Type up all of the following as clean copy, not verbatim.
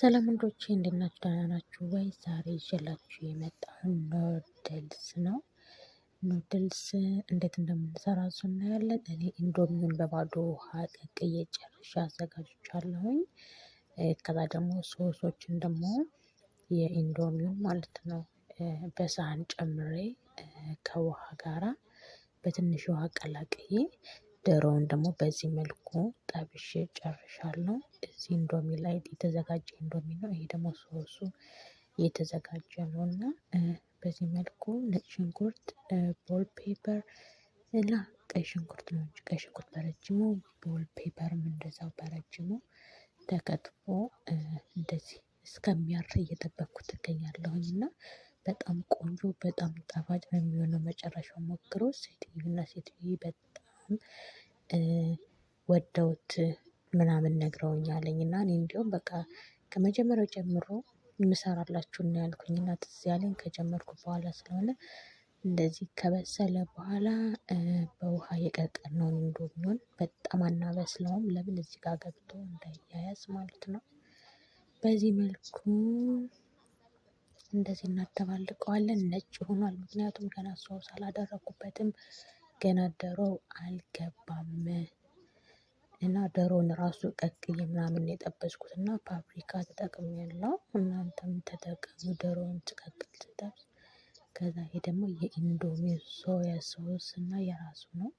ሰላም ወንዶቼ እንዴት ናችሁ? ደህና ናችሁ ወይ? ዛሬ ይዤላችሁ የመጣሁት noodles ነው። Noodles እንዴት እንደምንሰራ እሱ እናያለን። እኔ ኢንዶሚውን በባዶ ውሃ ቀቅዬ ጨርሼ አዘጋጅቻለሁኝ። ከዛ ደግሞ ሶሶችን ደግሞ የኢንዶሚውን ማለት ነው በሳህን ጨምሬ ከውሃ ጋራ በትንሽ ውሃ ቀላቅዬ ዶሮውን ደግሞ በዚህ መልኩ ጠብሼ ጨርሻለሁ። እዚህ ኢንዶሚ ላይ የተዘጋጀ ኢንዶሚ ነው። ይሄ ደግሞ ሶሱ የተዘጋጀ ነው እና በዚህ መልኩ ነጭ ሽንኩርት፣ bell pepper እና ቀይ ሽንኩርት ነው እንጂ ቀይ ሽንኩርት በረጅሙ bell pepper ም እንደዛው በረጅሙ ተከትፎ እንደዚህ እስከሚያር እየጠበቅኩት እገኛለሁኝ እና በጣም ቆንጆ በጣም ጣፋጭ ነው የሚሆነው። መጨረሻው ሞክሮ ሴትዮ እና ሴትዮ በጣም ወደውት ምናምን ነግረውኛለኝ እና እኔ እንዲሁም በቃ ከመጀመሪያው ጀምሮ የምሰራላችሁ እና ያልኩኝ እና ትዝ ያለኝ ከጀመርኩ በኋላ ስለሆነ እንደዚህ ከበሰለ በኋላ በውሃ የቀቀልነውን ኢንዶሚውን በጣም አናበስለውም። ለምን እዚህ ጋር ገብቶ እንዳያያዝ ማለት ነው። በዚህ መልኩ እንደዚህ እናደባልቀዋለን። ነጭ ሆኗል፣ ምክንያቱም ገና ሶስ አላደረኩበትም። ገና ዶሮ አልገባም እና ዶሮውን ራሱ ቀቅዬ ምናምን የጠበስኩት እና ፓፕሪካ ተጠቅሜያለሁ። እናንተም ተጠቀሙ። ዶሮውን ትቀቅል ስጠብስ። ከዛ ይሄ ደግሞ የኢንዶሚ soya sauce እና የራሱ ነው።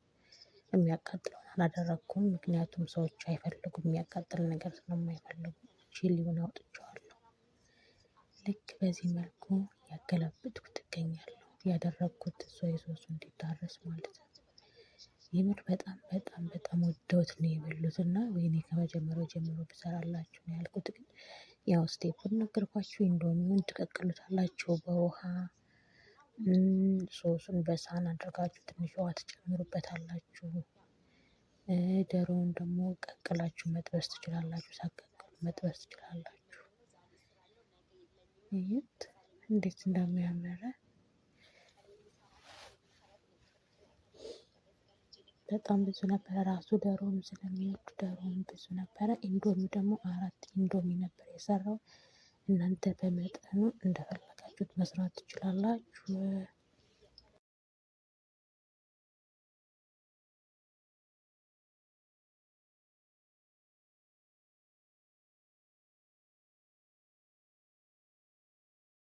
የሚያቃጥለውን አላደረኩም፣ ምክንያቱም ሰዎች አይፈልጉም የሚያቃጥል ነገር ስለማይፈልጉ chili ውን አውጥቼዋለሁ። ልክ በዚህ መልኩ ያገላበጥኩት እገኛለሁ። ያደረግኩት soya sauce ኡ እንዲዳረስ ማለት ነው። የምር በጣም በጣም በጣም ወደውት ነው የበሉት እና ወይኔ ከመጀመሪያው ጀምሮ ብሰራላችሁ ነው ያልኩት። ግን ያው step ኡን ነገርኳችሁ። ኢንዶሚውን ትቀቅሉታላችሁ በውሃ፣ ሶሱን በሳህን አድርጋችሁ ትንሽ ውሃ ትጨምሩበታላችሁ። ዶሮውን ደግሞ ቀቅላችሁ መጥበስ ትችላላችሁ። ሳትቀቅሉ መጥበስ ትችላላችሁ። እዩት እንዴት እንደሚያምር፣ በጣም ብዙ ነበረ። ራሱ ዶሮም ስለሚወዱ ዶሮም ብዙ ነበረ። ኢንዶሚ ደግሞ 4 ኢንዶሚ ነበር የሰራው። እናንተ በመጠኑ እንደፈለጋችሁት መስራት ትችላላችሁ።